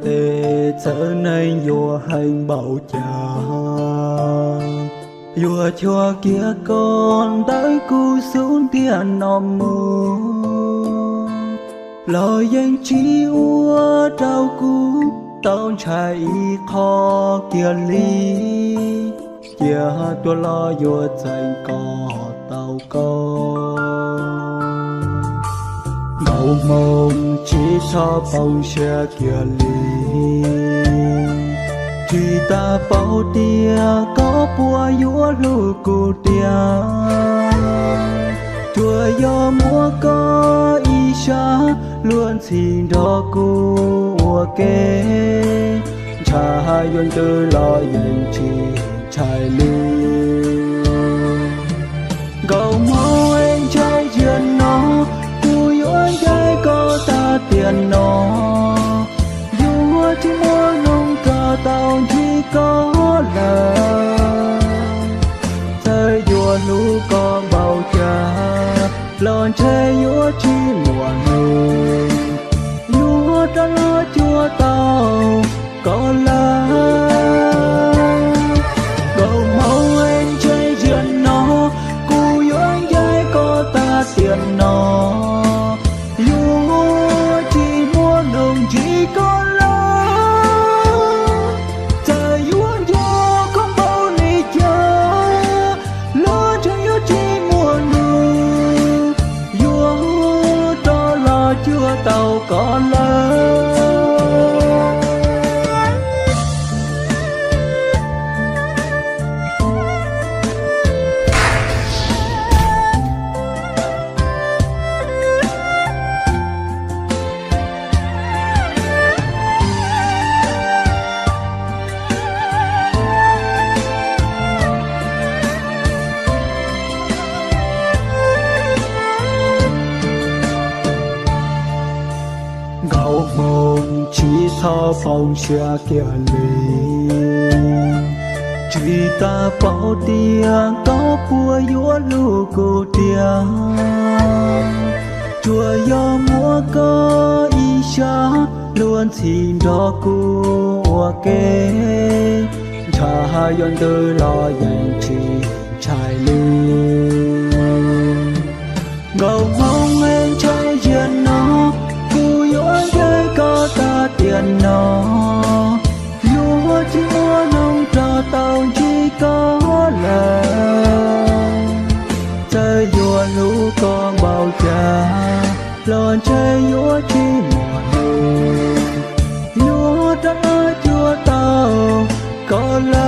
Tes txawm neeg yuav heev npaum cas, yuav cuag kiag koj ntawm kuv xub ntiag no mus, los yeej tsis ua rau kuv tau ntshai ib qho kiag li. Cia tuaj los yuav txeeb kom tau koj. Nkaus hmoo tsis txhob poob siab kiag li. Tsis tas paub tias koj puas yuav hlub kuv tiag. Tsuas yog muab koj ib sab luag ntxhi nrog kuv ua ke, ntshai yuav ntws los yeej tsis ntshai li. Nkaus hmoo es ntshai ziag no, kuv yuav ncaim koj tag tiam no. Yuav tsis muaj hnub rov tau ntsib koj lawm. Txawm yuav hlub koj npaum cas, los ntshe yuav tsis muaj hnub yuav rov los cuag tau koj lawm. Nkaus hmoo es ntshai ziag no, kuv yuav ncaim koj tag tiam no. Yuav tsis muaj hnub ntsib koj lawm. Txawm yuav nco koj npaum li cas, los ntshe yuav tsis muaj hnub yuav rov los cuag tau koj lawm. Nkaus hmoo tsis txhob poob siab kiag li. Tsis tas paub tias koj puas yuav hlub kuv tiag. Tsuas yog muab koj ib sab luag ntxhi nrog kuv ua ke, ntshai yuav ntws los yeej tsis ntshai li. Nkaus hmoo es ntshai ziag no, kuv yuav ncaim koj tag tiam no. Yuav tsis muaj hnub rov tau ntsib koj lawm. Txawm yuav hlub koj npaum cas, los ntshe yuav tsis muaj hnub yuav rov los cuag tau koj lawm.